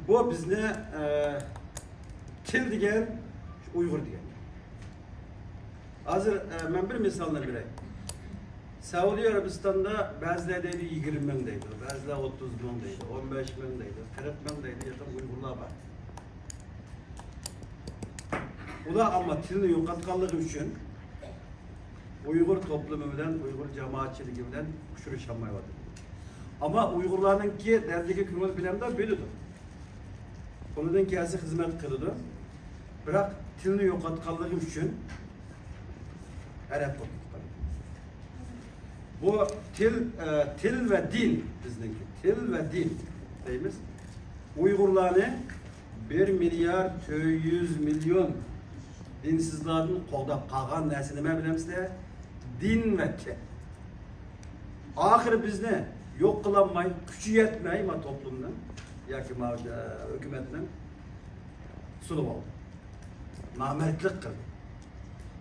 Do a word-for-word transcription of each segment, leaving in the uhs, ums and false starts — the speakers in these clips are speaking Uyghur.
بۇ بىزنى، ئە، تىل دېگەن، ئۇيغۇر دېگەن. ھازىر، ئە، مەن بىر مىسالنى بېرەي. سەئۇدى ئەرەبىستاندا بەزىلەر دەيدۇ، يىگىرمە مىڭ دەيدۇ، بەزىلەر ئوتتۇز مىڭ دەيدۇ، ئون بەش مىڭ دەيدۇ، قىرىق مىڭ دەيدۇ، يېقىن ئۇيغۇرلار بار. ئۇلار ئەمما تىلنى يوقاتقانلىقى ئۈچۈن ئۇيغۇر توپلۇمى بىلەن، ئۇيغۇر جامائەتچىلىكى بىلەن ئۇچرىشالمايۋاتىدۇ. ئەمما ئۇيغۇرلارنىڭكى دەردىگە كۆڭۈل بىلەمدۇ؟ بىلىدۇ. قولىدىن كەلسە خىزمەت قىلىدۇ. بىراق تىلنى يوقاتقانلىقى ئۈچۈن ئەرەب بولۇپ قالدى. بۇ تىل، ئە، تىل ۋە دىن بىزنىڭكى. تىل ۋە دىن دەيمىز. ئۇيغۇرلارنى بىر مىليارد تۆت يۈز مىليون دىنسىزلاردىن قوغداپ قالغان نەرسە نېمە بىلەمسىلەر؟ دىن ۋە تىل. ئاخىرى بىزنى يوق قىلالماي، كۈچى يەتمەي، ما توپلۇمنىڭ ياكى ما، ئە، ھۆكۈمەتنىڭ سولىۋالدى. نامەردلىك قىلدى.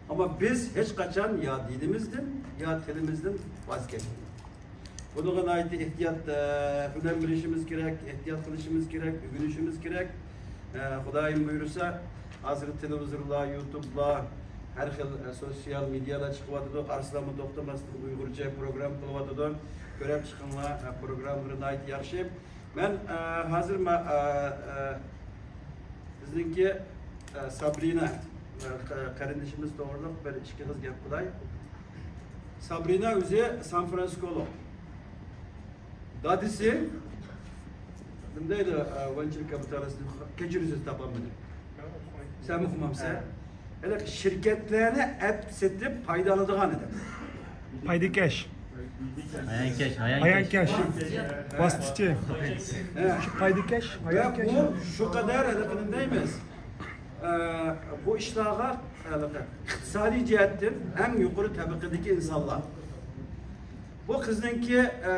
ئەمما بىز ھېچقاچان يا دىنىمىزدىن، يا تىلىمىزدىن ۋاز كەچمىدۇق. بۇنىڭغا ناھايىتى ئېھتىيات، ئە، ئۈنەم بېرىشىمىز كېرەك، ئېھتىيات قىلىشىمىز كېرەك، ئۆگىنىشىمىز كېرەك. ئە، خۇدايىم بۇيرۇسا، ھازىر تېلېۋىزورلار، يۇتۇبلار، ھەر خىل، ئە، سوتسىيال مېدىيالار چىقىۋاتىدۇ. ئارسلانمۇ توختىماستىن ئۇيغۇرچە پروگرامما قىلىۋاتىدۇ. كۆرۈپ چىقىڭلار، ئە، پروگراممىلىرى ناھايىتى ياخشى. مەن، ئە، ھازىر ما-، ئە، ئە، بىزنىڭكى، ئە، سابرىنا، ئە، قە-، قېرىندىشىمىز توغرىلىق بىر ئىككى قىز گەپ قىلاي. سابرىنا ئۆزى سان فرانسىسكولۇق. دادىسى، نېمە دەيدۇ، ئە، ۋېنچۇر كاپىتالىستنى، كەچۈرۈڭ، سۆز تاپالمىدىم. سەن ئۇقمامسەن؟ ھە. ھېلىقى شىركەتلەرنى ئەپ سېتىپ پايدا ئالىدىغان ئادەم. پايدىكەش. ھايانكەش، ھايانكەش. ھايانكەش. ۋاسىتىچى. ھە. شۇ پايدىكەش، ۋە ھايانكەش. بۇ شۇ قەدەر ھېلىقى نېمە دەيمىز؟ ئە، بۇ ئىشلارغا، ھېلىقى ئىقتىسادىي جەھەتتىن ئەڭ يۇقىرى تەبىقىدىكى ئىنسانلار. بۇ قىزنىڭكى، ئە،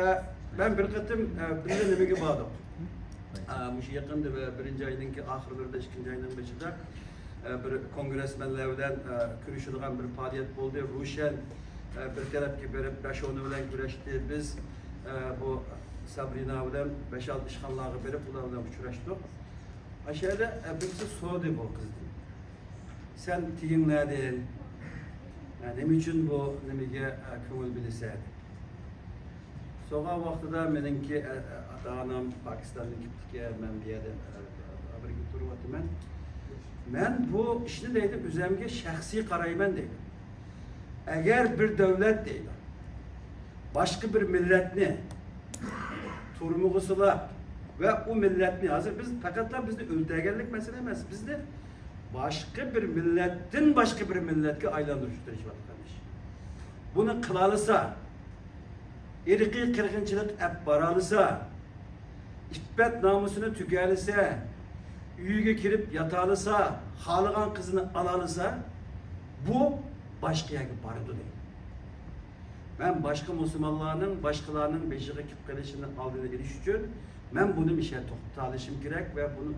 مەن بىر قېتىم، ئە، بىللە نېمىگە باردۇق. ئە، مۇشۇ يېقىندا بىرىنچى ئاينىڭكى ئاخىرلىرىدا، ئىككىنچى ئاينىڭ بېشىدا، ئە، بىر كونگرېسمېنلار بىلەن، ئە، كۆرۈشىدىغان بىر پائالىيەت بولدى. روشەن، ئە، بىر تەرەپكە بېرىپ، بەش-ئونى بىلەن كۆرۈشتى. بىز، ئە، بۇ سابرىنا بىلەن بەش-ئالتە ئىشخانىلارغا بېرىپ، ئۇلار بىلەن ئۇچراشتۇق. ئاشۇ يەردە، ئە، بىرسى سورىدى بۇ قىزدىن. سەن تېگىڭ نەدىن؟ ئە، نېمە ئۈچۈن بۇ نېمىگە، ئە، كۆڭۈل بۆلىسەن؟ سورىغان ۋاقتىدا مېنىڭكى، ئە، ئە، ئاتا-ئانام پاكىستاندىن كېلىپتىكەن، مەن بۇ يەردە، ئە، ئامېرىكىدا تۇرۇۋاتىمەن. مەن بۇ ئىشنى دەيدۇ، ئۆزۈمگە شەخسىي قارايمەن دەيدۇ. ئەگەر بىر دۆلەت دەيدۇ، باشقا بىر مىللەتنى تۈرمىگە سولاپ ۋە ئۇ مىللەتنى، ھازىر بىز پەقەتلا بىزنى ئۆلتۈرگەنلىك مەسىلە ئەمەس، بىزنى باشقا بىر مىللەتتىن باشقا بىر مىللەتكە ئايلاندۇرۇشقا تىرىشىۋاتقان ئىش. بۇنى قىلالىسا، ئىرقىي قىرغىنچىلىق ئەپ بارالىسا، ئىپپەت نامۇسىنى تۈگەلىسە، ئۆيىگە كىرىپ ياتالىسا، خالىغان قىزىنى ئالالىسا، بۇ باشقا يەرگە بارىدۇ دەيدۇ. مەن باشقا مۇسۇلمانلارنىڭ، باشقىلارنىڭ بېشىغا كېلىپ قېلىشىنىڭ ئالدىنى ئېلىش ئۈچۈن، مەن بۇنى مىشە توختىتالىشىم كېرەك ۋە بۇنى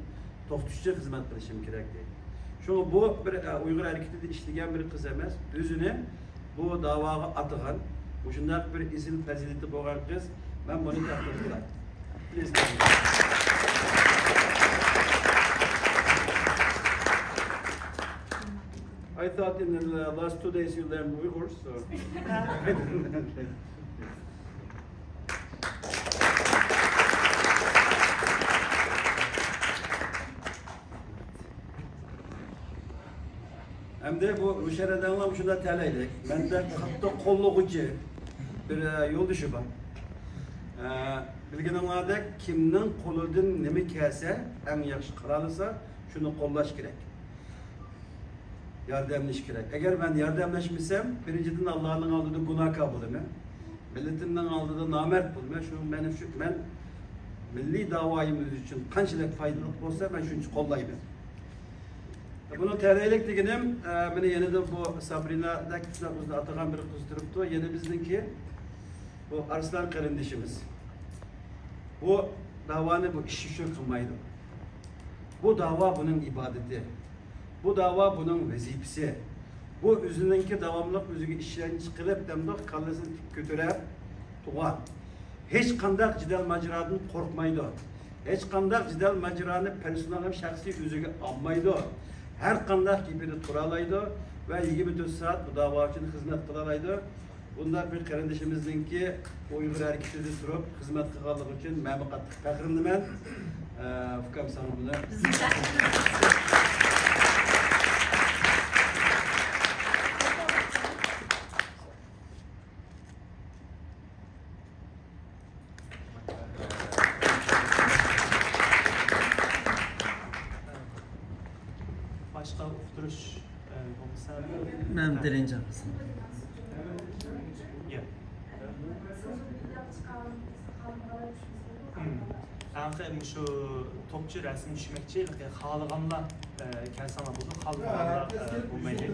توختىتىش ئۈچۈن خىزمەت قىلىشىم كېرەك دەيدۇ. شۇڭا بۇ بىر، ئە، ئۇيغۇر ھەرىكىتىدە ئىشلىگەن بىر قىز ئەمەس، ئۆزىنى بۇ داۋاغا ئاتىغان، مۇشۇنداق بىر ئېسىل پەزىلىتى بولغان قىز، مەن بۇنى تەقدىر قىلاي. Please. I thought in the last two days you learned Uyghur, so. ئەمدى بۇ روشەن ھەدەڭلار شۇنداق تەلەيلىك. مەندە قاتتىق قوللىغۇچى بىر، ئە، يولدىشى بار. ئە، بىلگىنىڭلاردەك، كىمنىڭ قولىدىن نېمە كەلسە، ئەڭ ياخشى قىلالىسا، شۇنى قوللاش كېرەك. ياردەملىشىش كېرەك. ئەگەر مەن ياردەملەشمىسەم، بىرىنچىدىن، ئاللانىڭ ئالدىدا گۇناھكار بولىمەن. مىللىتىمنىڭ ئالدىدا نامەرد بولىمەن. شۇ مەن، شۇ، مەن مىللىي داۋايىم ئۆزى ئۈچۈن قانچىلىك پايدىلىق بولسا، مەن شۇنچە قوللايمەن. بۇنىڭ تەلەيلىك دېگىنىم، ئە، مانا يەنىدە بۇ سابرىنادەك شۇنداق ئۆزىنى ئاتىغان بىر قىز تۇرۇپتۇ. يەنە بىزنىڭكى بۇ ئارسلان قېرىندىشىمىز. بۇ داۋانى بۇ ئىش ئۈچۈن قىلمايدۇ. بۇ داۋا بۇنىڭ ئىبادىتى. بۇ داۋا بۇنىڭ ۋەزىپىسى. بۇ ئۆزىنىڭكى داۋاملىق ئۆزىگە ئىشەنچ قىلىپ، دەمدۇق كاللىسىنى تىك كۆتۈرۈپ تۇرغان. ھېچقانداق جېدەل ماجىرادىن قورقمايدۇ. ھېچقانداق جېدەل ماجىرانى پېرسونال ھەم شەخسىي ئۆزىگە ئالمايدۇ. ھەر قانداق گېپىدە تۇرالايدۇ ۋە يىگىرمە تۆت سائەت بۇ داۋا ئۈچۈن خىزمەت قىلالايدۇ. بۇنداق بىر قېرىندىشىمىزنىڭكى ئۇيغۇر ھەرىكىتىدە تۇرۇپ خىزمەت قىلغانلىقى ئۈچۈن مەنمۇ قاتتىق پەخىرلىنىمەن. ئە، ئۇكام، ساڭا بۇنى. بىزنىڭ پەخرىمىز. باشقا ئۇقتۇرۇش، ئە، بولمىسا. مەن بىرىنچى. يا. ھەم مۇشۇ توپچى رەسىم چۈشمەكچى، خالىغانلار، ئە، كەلسەڭلار بولىدۇ، خالىمىغانلار، ئە، بولمايدۇ.